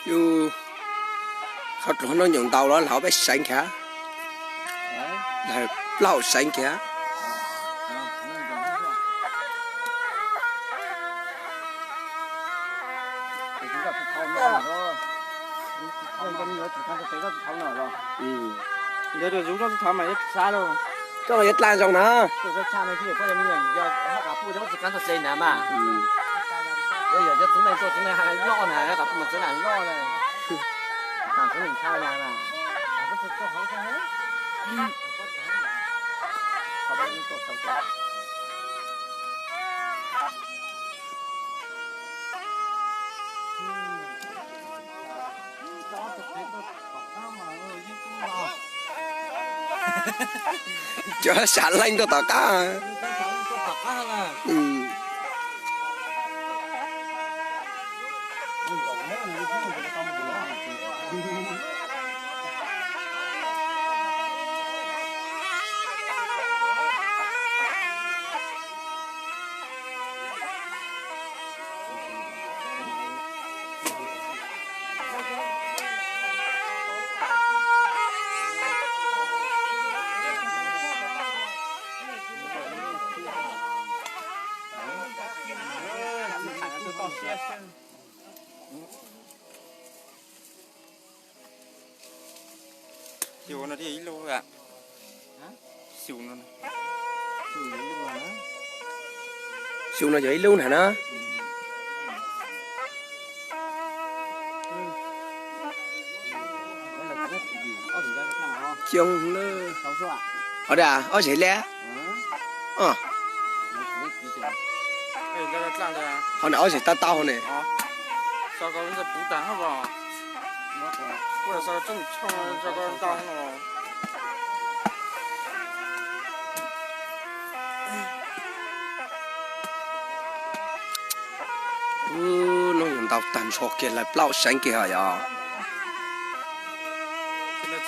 Yus qhov dluav no nyuam ntau los hlauv peb seev kiag, plaub hau seev kiag. Koj yuav dlaaj zoo na. Cov sam leej tuaj tom qab. Xyu no thiaj ib lub a. Xyu no, xyu no yog ib lub ntag na. Coob lawm. Qhov da ob zeg liab. Qhov na ob zeg tau tau ne. Ub, no yuav ntau tag nrho kiag lawm, plaub seev kiag os yog. Ob puas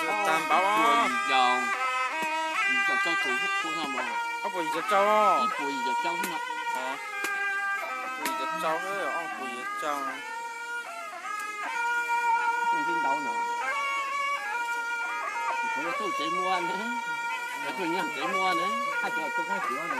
yim caum rau, ob puas yim caum rau, ob puas yim caum rau. Tub tsev muaj ne, cov tug nyiag tsev muaj ne, haj cov tub kab tsuav ne.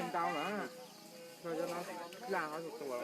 Ntau na, no cov no laj ho tus tua.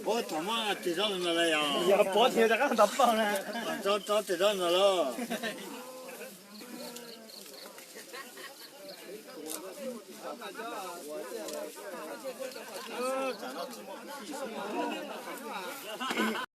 Ua thaum muab tis zaub ntawd los yog? Yog pov thiab rov qab tau pauj na. Tso tis zaub ntawd los.